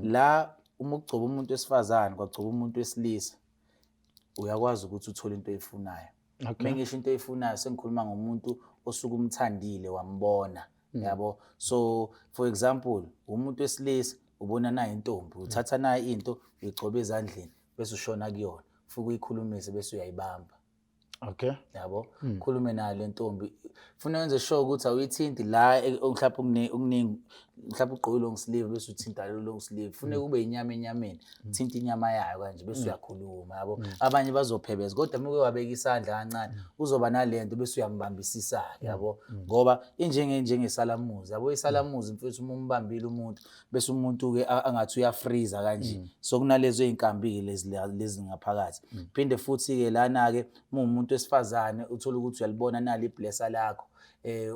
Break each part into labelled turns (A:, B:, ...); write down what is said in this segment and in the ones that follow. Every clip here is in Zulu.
A: La uma ugcoba umuntu wesifazane kwagcoba umuntu wesilisa, uyakwazi ukuthi uthole into oyifunayo. Mengisho into oyifunayo sengikhuluma ngomuntu osuke umthandile wambona, yabo. So for example, umuntu wesilisa ubona naye intombi, uthatha naye into uyigcoba ezandleni bese ushona kuyona, ufike uyikhulumise bese uyayibamba. Yabo, khulume nayo le ntombi, funa wenze sure ukuthi awuyithinti la mhlawumbe okuningi, mhlawumbe ugqoke long sleeve bese uthinta lo long sleeve, funa kube inyama enyameni, thinta inyama yayo kanje bese uyakhuluma, yabo. Abanye bazophebeza, kodwa uma uke wabeka isandla kancane uzoba nalento bese uyambambisisa-ke, yabo, ngoba injenge njengesalamuzi, yabo. Isalamuzi mfethu, uma umbambile umuntu bese umuntu-ke angathi uyafreeza kanje, so kunalezo ey'nkambi-ke lezi ngaphakathi. Phinde futhi-ke lana-ke uma uwumuntu wesifazane uthola ukuthi uyalibona nalo iblesser lakho,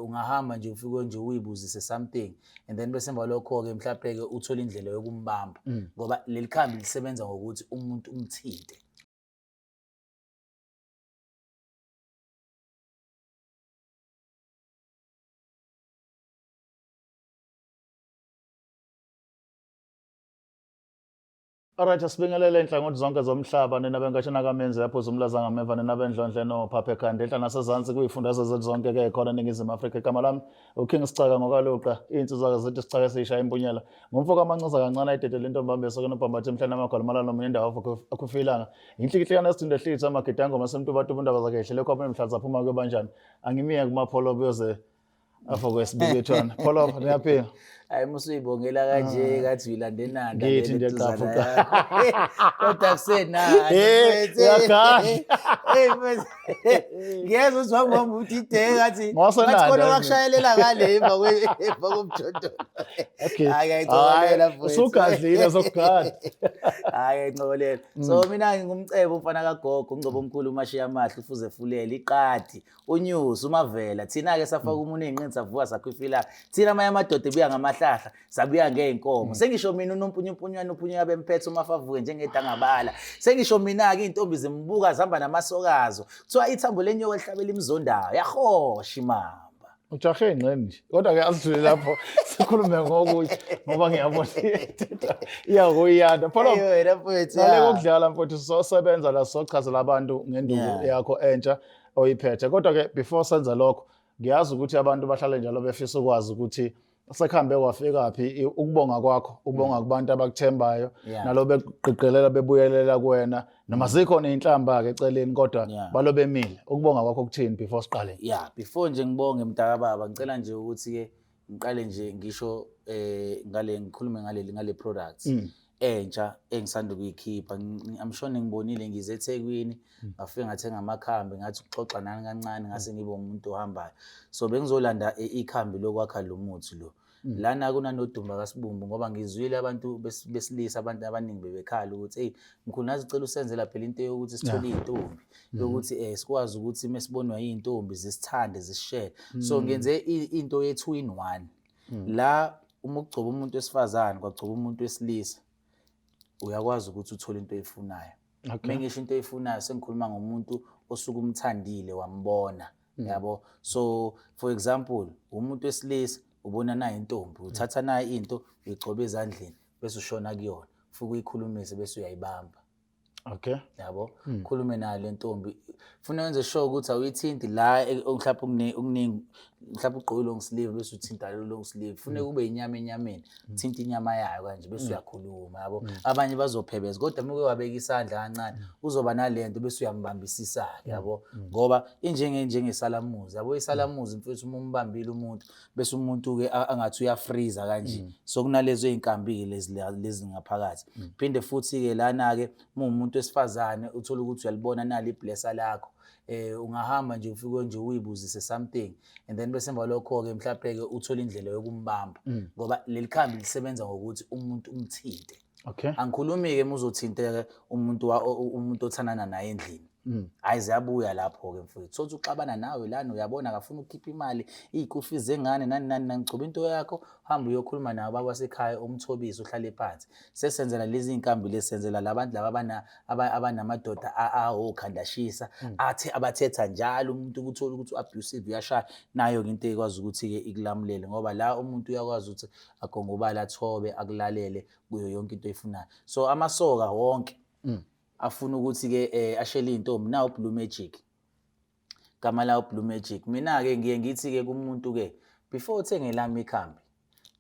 A: ungahamba nje ufike nje uyibuzise something and then bese emva lokho-ke mhlawumbe-ke uthole indlela yokumbamba, ngoba leli khambi lisebenza ngokuthi umuntu umthinte.
B: Alright, asibingelele inhlangothi zonke zomhlaba nina benkatshana kaMenzi lapho zumlaza ngameva nina bendlondle nophapha ekhanda enhla nasezansi kuyifundazwe zethu zonke ke khona eNingizimu Afrika. Igama lami uKing Sicaka ngokaLuqa, iy'nsizwa zethu Sicaka esiyishaya impunyela. Ngumfo kaMancoza kancane ayidedele intombi ambe esokeni ubhambathe emhlane amagwala malala nomunye indawo akufilanga. Inhlikihlekana esidindo ehlitha amagidangoma semtubatuba indaba zakhe ehlele khwapha emhla zaphuma kuyobanjani. Angimiye kumapholo kuyoze Afo kwesibukethwana. Pholo niyaphila.
A: Hayi, musuyibongela kanje kathi uyilandenanda.
B: Ngithi nje qaphu.
A: Kodwa kusenani.
B: Eh, uyagada.
A: Hey mfethu. Ngiyezwa ukuthi wangihamba uthi ide ngathi
B: Ngosenanda
A: ngathi khona
B: nje.
A: wakushayelela ngale emva komjondolo.
B: Okay.
A: Hayi, ngiyayincokolela mfethu.
B: Usugadlile sokugada.
A: Hayi, ngiyayincokolela. So mina ngingumcebo umfana kagogo, ungcobo omkhulu umashiya amahle ufuze fulele iqadi. Unyusi umavela, thina-ke safaka umuntu ey'nqini savuka sakhwifila. Thina amanye amadoda ebuya ngamahlahla, sabuya ngey'nkomo. Sengisho mina unompunyumpunywana uphunyuka bemphethe umafavuke njengedangabala. Sengisho mina-ke iy'ntombi zimbuka zihamba namasokazo. Kuthiwa ithambo lenyoka lihlabela imzondayo, yahosha imamba.
B: Ujahe ingxenye nje. Kodwa ke asidlule lapho sikhulume ngokunye ngoba ngiyabona iyakuyanda. Pholo
A: Eyo wena mfethu,
B: ngale
A: ya.
B: kokudlala mfowethu sosebenza la sochazela abantu ngenduku yakho entsha oyiphethe. Kodwa ke before senza lokho ngiyazi ukuthi abantu bahlale njalo befisa ukwazi ukuthi sekuhambe kwafika phi ukubonga kwakho, ukubonga kubantu abakuthembayo nalo begqigqelela bebuyelela kuwena, noma zikhona iy'nhlamba ke eceleni kodwa balo bemile. Ukubonga kwakho kuthini before siqale?
A: Yeah, before nje ngibonge mntakababa, ngicela nje ukuthi ke ngiqale nje ngisho ngale ngikhulume ngale products entsha engisanda ukuyikhipha. I'm sure ningibonile ngize eThekwini, ngafike ngathenga amakhambi, ngathi ukuxoxa nani kancane ngase ngibe umuntu ohambayo. So bengizolanda ikhambi lokwakha lo muthi lo. Lana kunanodumba kaSibumbu, ngoba ngizwile abantu besilisa, abantu abaningi bebekhala ukuthi hey mkhulu, nazi cela usenzela phela into yokuthi sithole iy'ntombi, yokuthi sikwazi ukuthi mesibonwa iy'ntombi zisithande zisishele. So ngenze into ye-2 in 1. La uma ugcoba umuntu wesifazane kwagcoba umuntu wesilisa, uyakwazi ukuthi uthole into oyifunayo. Mengisho into oyifunayo sengikhuluma ngomuntu osuke umthandile wambona, yabo. So for example, umuntu wesilisa ubona naye intombi, uthatha naye into uyigcoba ezandleni bese ushona kuyona, ufike uyikhulumise bese uyayibamba. Yabo, khulume nayo le ntombi, funa wenze sure ukuthi awuyithinti la mhlawumbe okuningi, mhlawumbe ugqoke long sleeve bese uthinta lo long sleeve, funa kube inyama enyameni, thinta inyama yayo kanje bese uyakhuluma, yabo. Abanye bazophebeza, kodwa uma uke wabeka isandla kancane uzoba nalento bese uyambambisisa-ke, yabo, ngoba injenge njengesalamuzi, yabo. Isalamuzi mfethu, uma umbambile umuntu bese umuntu-ke angathi uyafreeza kanje. So kunalezo ey'nkambi-ke lezi ngaphakathi. Phinde futhi-ke lana-ke uma uwumuntu wesifazane uthola ukuthi uyalibona nalo iblesser lakho, ungahamba nje ufike nje uyibuzise something and then bese emva lokho-ke mhlawumbe-ke uthole indlela yokumbamba, ngoba leli khambi lisebenza ngokuthi umuntu umthinte. Angikhulumi-ke uma uzothinteka umuntu othandana naye endlini. Hayi, ziyabuya lapho-ke mfowethu. Sothi uxabana nawe lana, uyabona akafuna ukukhipha imali, iy'kofi zengane, nani nani nani. Gcoba into yakho, uhambe uyokhuluma nabo babasekhaya, umthobise, uhlale phansi. Sesenzela lezi iy'nkambi lezi, senzela labantu laba abanamadoda awokhandashisa, athe abathetha njalo, umuntu ukuthola ukuthi u-abusive, uyashaya. Nayo-ke into ekwazi ukuthi-ke ikulamulele, ngoba la umuntu uyakwazi ukuthi agongobale, athobe, akulalele kuyo yonke into oyifunayo. So amasoka wonke afuna ukuthi-ke ashele iy'ntombi, nawo Blue Magic, gama lawo Blue Magic. Mina-ke ngiye ngithi-ke kumuntu-ke, before uthenge lami ikhambi,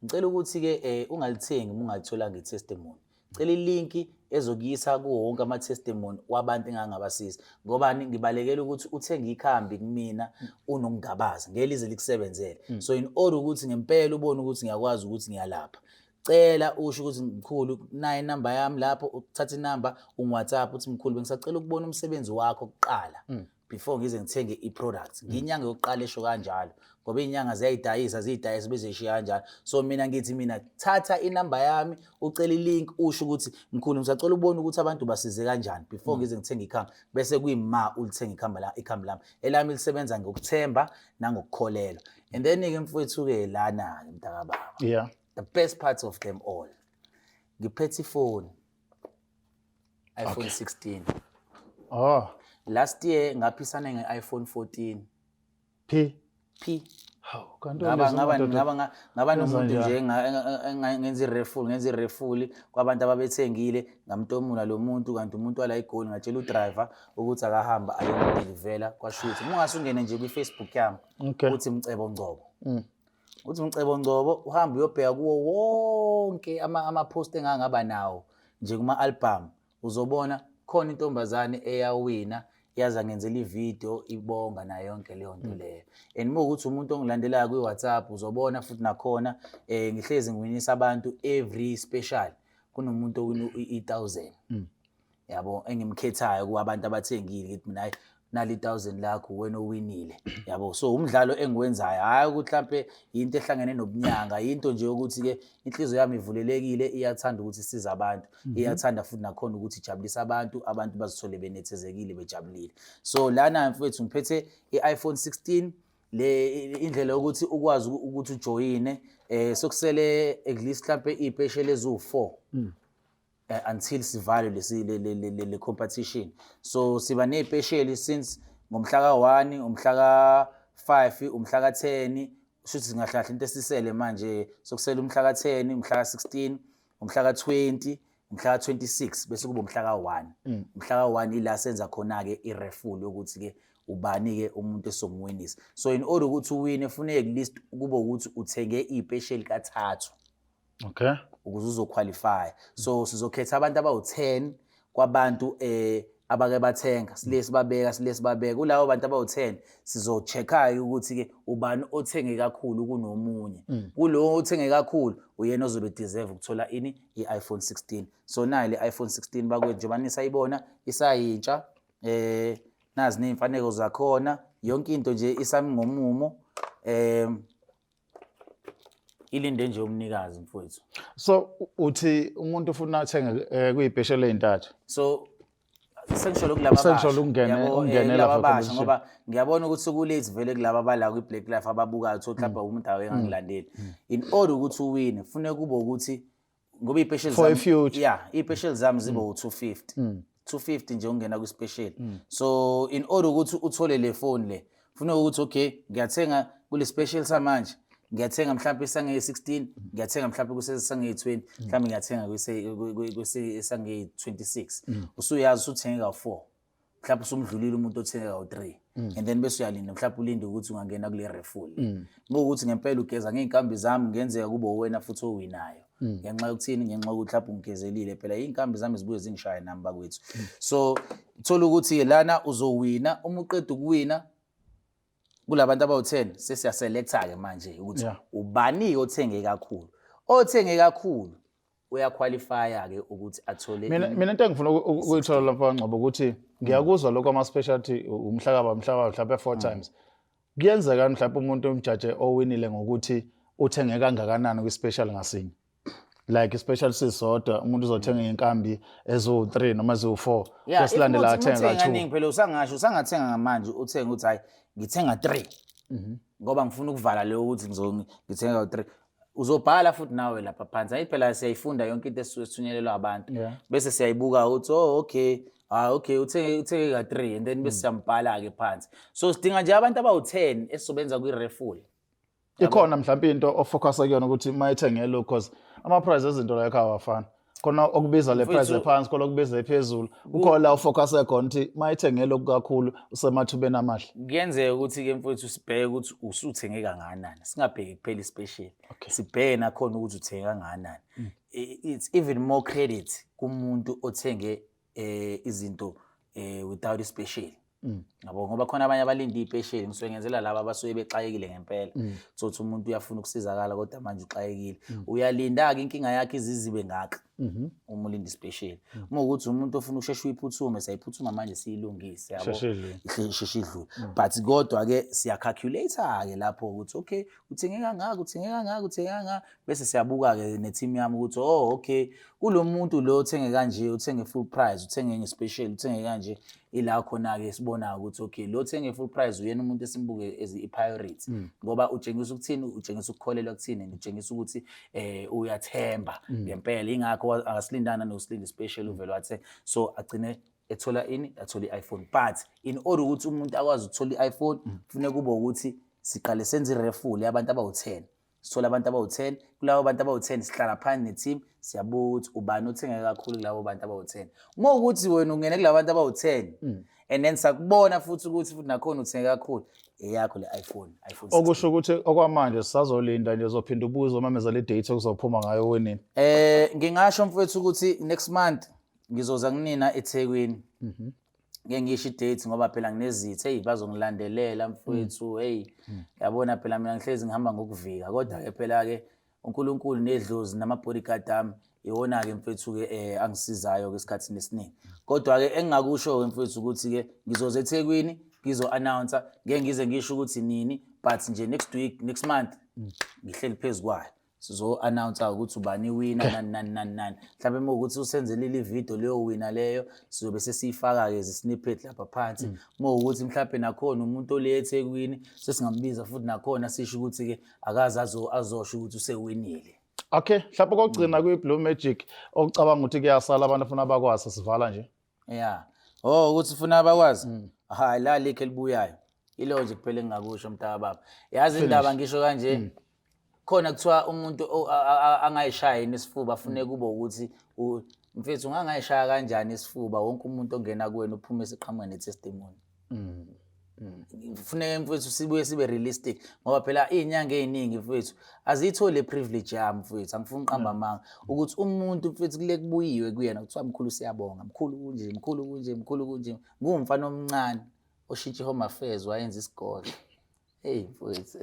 A: ngicela ukuthi-ke ungalithengi uma ungalitholanga i-testimony. Cela ilinki ezokuyisa kuwo wonke ama-testimony wabantu engangabasiza. Ngobani? Ngibalekela ukuthi uthenge ikhambi kumina unokungabaza, ngeke lize likusebenzele. So in order ukuthi ngempela ubone ukuthi ngiyakwazi ukuthi ngiyalapha, cela usho ukuthi, "Mkhulu, nayi inamba yami lapho." Uthatha inamba, ungi-WhatsApp, uthi, "Mkhulu, bengisacela ukubona umsebenzi wakho kuqala before ngize ngithenge i-product." Ngiyinyanga yokuqala esho kanjalo, ngoba iy'nyanga ziyayidayisa, ziyidayisa bese zishiya kanjalo. So mina ngithi mina, thatha inamba yami, ucele ilink, usho ukuthi, "Mkhulu, ngisacela ukubona ukuthi abantu basize kanjani before ngize ngithenge ikhambi." Bese kuyima ulithenga ikhambi la, ikhambi lami. Elami lisebenza ngokuthemba nangokukholelwa. And then-ke mfowethu-ke, lana-ke mntakababa, the best part of them all, ngiphethe ifoni, iPhone 16.
B: Oh.
A: Last year ngaphisana nge-iPhone 14.
B: P.
A: P.
B: Hawu, kanti
A: ngaba ngaba
B: madoda.
A: ngaba
B: Wenza
A: nomuntu
B: njani?
A: nje ngenza i-raffle, ngenza i-raffle kwabantu ababethengile, ngamtomula lo muntu, kanti umuntu wala eGoli. Ngatshela udriver ukuthi akahamba ayomdelivela kwashuthi. Uma ungase ungene nje kwi-Facebook yami, uthi Mcebo Ngcobo, uthi Mcebo Ngcobo, uhambe uyobheka kuwo wonke ama-post engangaba nawo nje kuma-album, uzobona khona intombazane eyawina, yaza ngenzela ividiyo ibonga nayo yonke leyo nto leyo. And uma ukuthi umuntu ongilandelayo kwi-WhatsApp, uzobona futhi nakhona ngihlezi ngiwinisa abantu. Every special kunomuntu owina i-1000, yabo, engimkhethayo kubantu abathengile, ngithi mina, "Hayi, nali 1000 lakho, wena owinile," yabo. So umdlalo engiwenzayo, hhayi ukuthi mhlampe into ehlangene nobunyanga, into nje yokuthi-ke inhliziyo yami ivulelekile, iyathanda ukuthi isize abantu, iyathanda futhi nakhona ukuthi ijabulise abantu, abantu bazithole benethezekile, bejabulile. So lana mfowethu ngiphethe i-iPhone 16. Le indlela yokuthi ukwazi ukuthi ujoyine, sokusele at least mhlampe iy'pesheli eziwu-4 until sivale lesi le competition. So siba ney'pesheli since ngomhla ka-1, umhla ka-5, umhla ka-10. Shuthi singahlahla into esisele manje, sokusele umhla ka-10, umhla ka-16, umhla ka-20, umhla ka-26, bese kuba umhla ka-1. Umhla ka-1 ila senza khona-ke i-raffle yokuthi-ke ubani-ke umuntu esomwinisa. So in order ukuthi uwine, funeke at least kube ukuthi uthenge iy'pesheli kathathu ukuze uzoqualify. So sizokhetha abantu abawu-10 kwabantu abake bathenga, sile sibabeka, sile sibabeka. Kulabo bantu abawu-10 sizo-check-a ukuthi-ke ubani othenge kakhulu kunomunye. Kulowo othenge kakhulu, uyena ozobe deserve ukuthola ini? I-iPhone 16. So nayo le iPhone 16 bakwethu, njengoba nisayibona isayintsha, nazi ney'mfaneko zakhona, yonke into nje isami ngomumo, ilinde nje umnikazi mfowethu.
B: So uthi umuntu ufuna athenge kuyipesheli ey'ntathu?
A: So sengisholo kulaba
B: Sengisholo
A: abasha, yabo,
B: ukungenela
A: kulaba
B: for
A: abasha,
B: competition.
A: Ngoba ngiyabona ukuthi kulate vele kulaba abala kwi-Black Life ababukayo, uthole mhlawumbe umuntu akengangilandeli. In order ukuthi uwine, kufuneka kube ukuthi ngoba iy'pesheli
B: For
A: zami,
B: i-future.
A: yeah, iy'pesheli zami zibe u-250, 250 nje ungena kwi-special. So in order ukuthi uthole le phone le, kufuneka ukuthi, okay, ngiyathenga kule special samanje, ngiyathenga mhlawumbe sange-16, ngiyathenga mhlawumbe kuse-sange-20, mhlawumbe ngiyathenga kuse-sange-26. Usuyazi usuthenge kawu-4, mhlawumbe usumdlulile umuntu othenge kawu-3, and then bese uyalinda, mhlawumbe ulinde ukuthi ungangena kule raffle. Ngokuthi ngempela ugeza ngey'nkambi zami, kungenzeka kube uwena futhi owinayo. Ngenxa yokuthini? Ngenxa yokuthi mhlawumbe ungigezelile. Phela iy'nkambi zami zibuye zingishaye nami bakwethu. So thola ukuthi lana uzowina. Uma uqeda ukuwina kulabantu abawu-10, sesiyaselecta-ke manje ukuthi ubani othenge kakhulu. Othenge kakhulu uyaqualifya-ke ukuthi athole
B: Mina mina into engifuna ukuyithola lapha Ngcobo ukuthi ngiyakuzwa lokho ama-specialty, umhlakaba umhlakaba mhlawumbe four times. Kuyenzeka mhlawumbe umuntu umjaje owinile ngokuthi uthenge kangakanani kwi-special ngasinye? Like special sisodwa, umuntu uzothenga inkambi eziwu-3 noma eziwu-4,
A: Yeah, if
B: kwesilandela
A: uthi
B: athenga
A: uthenga
B: ka-2.
A: Kaningi phela usangasho, usangathenga ngamanje, uthenge ukuthi hayi, ngithenga 3 ngoba ngifuna ukuvala leyo ukuthi ngithenga u-3. Uzobhala futhi nawe lapha phansi. Ayi phela, siyayifunda yonke into esisuke sithunyelelwa abantu, bese siyayibuka ukuthi, oh okay, ah okay, uthenge ka-3, and then bese siyambhala-ke phansi. So sidinga nje abantu abawu-10 esizobenza kwi-raffle.
B: Ikhona mhlawumbe into ofocusa kuyona ukuthi uma ethenge lokhu, cause ama-price ezinto la ekhaya awafani, khona okubiza le price
A: Mfethu-
B: ephansi, khona okubiza ephezulu. Kukhona la ufocuse khona ukuthi uma ethenge lokhu kakhulu usemathubeni amahle?
A: Kuyenzeka ukuthi-ke mfowethu sibheke ukuthi usuthenge kangakanani, singabheki kuphela ispecial, sibheke nakhona ukuthi uthenge kangakanani. It's even more credit kumuntu othenge izinto without ispecial, yabo, ngoba khona abanye abalinda iy'special. Ngisuke ngenzela laba abasuke bexakekile ngempela. Thothi umuntu uyafuna ukusizakala kodwa manje uxakekile, uyalinda-ke, inkinga yakhe izizibe ngaka uma ulinda ispecial. Uma ukuthi umuntu ofuna ukusheshe uyiphuthume, siyayiphuthuma manje siyilungise, yabo.
B: Sheshe idlule.
A: Isheshe idlule, but kodwa-ke siyacalculate-ke lapho ukuthi okay, uthenge kangaka, uthenge kangaka, uthenge kangaka, bese siyabuka-ke ne-team yami ukuthi, oh okay, kulo muntu lo uthenge kanje, uthenge full price, uthenge nge-special, uthenge kanje. Ila khona-ke sibonayo ukuthi okay, lo uthenge full price uyena umuntu esimbuke as i-priority, ngoba utshengisa ukuthini? Utshengisa ukukholelwa kuthini and utshengisa ukuthi uyathemba ngempela, ingakho akasilindana nokusilinda special, uvele wathenga. So agcine ethola ini? Athola i-iPhone. But in order ukuthi umuntu akwazi ukuthola i-iPhone, kufuneka kube ukuthi siqale senze i-raffle yabantu abawu-10, sithola abantu abawu-10. Kulabo bantu abawu-10 sihlala phansi ne-team, siyabuka ukuthi ubani othenge kakhulu kulabo bantu abawu-10. Uma ukuthi wena ungene kulabo bantu abawu-10 and then sakubona futhi ukuthi futhi nakhona uthenge kakhulu, eyakho le iPhone, iPhone 16.
B: Okusho ukuthi okwamanje sisazolinda nje, uzophinda ubuze umamezela i-date okuzophuma ngayo wenini?
A: Ngingasho mfowethu ukuthi next month ngizoza kunina eThekwini. Ngeke ngisho i-date ngoba phela nginezitha, hey, bazongilandelela mfowethu. Hey, yabona phela mina ngihlezi ngihamba ngokuvika, kodwa ke phela ke uNkulunkulu nedlozi nama-bodyguard ami iwona-ke mfethu-ke angisizayo-ke esikhathini esiningi. Kodwa-ke engingakusho-ke mfethu ukuthi-ke ngizoza eThekwini, ngizo-announce. Ngeke ngize ngisho ukuthi nini, but nje next week, next month ngihleli phezu kwayo, sizo-announce ukuthi ubani iwina, nani nani nani nani. Mhlawumbe uma ukuthi usenzelile ividiyo leyo wina leyo, sizobe sesiyifaka-ke zi-snippet lapha phansi. Uma ukuthi mhlawumbe nakhona umuntu ole eThekwini, sesingambiza futhi nakhona, sisho ukuthi-ke akaze azosho ukuthi usewinile.
B: Okay, mhlawumbe kokugcina kwi-Blue Magic okucabanga ukuthi kuyasala abantu afuna bakwazi, sivala nje.
A: Ya, oh, ukuthi funa abakwazi, hayi, la likho elibuyayo, ilo nje kuphela engingakusho, mntaka baba. Yazi indaba ngisho kanje khona, kuthiwa umuntu angayishaya yini isifuba, afune kube ukuthi mfethu ungangayishaya kanjani isifuba, wonke umuntu ongena kuwena uphume eseqhamuka ne-testimony. Kufuneka mfethu sibuye sibe realistic, ngoba phela iy'nyanga ey'ningi mfethu aziyitholi le privilege yami mfethu. Angifuni uqamba amanga ukuthi umuntu mfethu kule kubuyiwe kuyena kuthiwa, "Mkhulu, siyabonga, mkhulu, kunje, mkhulu, kunje, mkhulu, kunje." Nguwumfana omncane oshintshe i-Home Affairs wayenza isikole. Hey mfethu.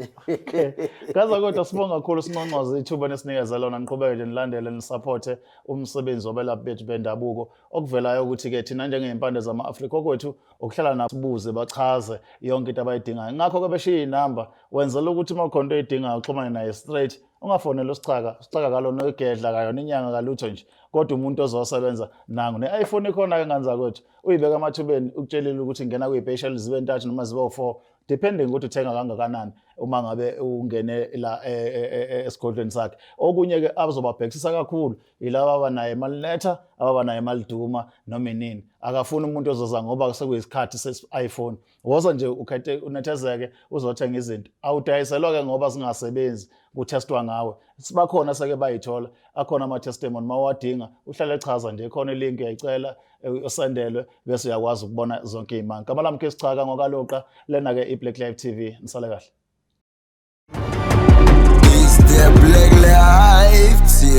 B: Gaza, kodwa sibonga kakhulu, sinconcoze ithuba nesinikeza lona. Niqhubeke nje nilandele, nisupporte umsebenzi wabelaphi bethu bendabuko. Okuvelayo ukuthi-ke thina njengey'mpande zama-Afrika, okwethu ukuhlala nabo, sibuze, bachaze yonke into abayidingayo. Ngakho-ke beshiye iy'namba, wenzela ukuthi uma kukhona into oyidingayo uxhumane naye straight, ungafoneli uSicaka. USicaka kalona igedla, kayona inyanga, kalutho nje, kodwa umuntu ozosebenza nangu ne-iPhone ikhona-ke ngane zakwethu, uyibeka emathubeni, ukutshelile ukuthi ngena kuy'special zibe ntathu noma zibe u-4, depending ukuthi uthenga kangakanani uma ngabe ungene la esigodlweni sakhe. Okunye-ke abazobabhekisisa kakhulu yilaba abanayo imali netha, ababanayo imali duma noma inini. Akafuni umuntu ozoza ngoba sekuyisikhathi se-iPhone. Woza nje ukhethe, unethezeke, uzothenga izinto. Awudayiselwa-ke ngoba zingasebenzi, kuthestwa ngawe. Sibakhona seke bayithola, akhona ama-testimony uma uwadinga, uhlale echaza nje, khona ilink uyayicela, usendelwe, bese uyakwazi ukubona zonke iy'manga. Gama lami Sichaka ngokaLuqa, lena-ke i-Black Life TV. Nisale kahle.
C: It's the Black Life TV.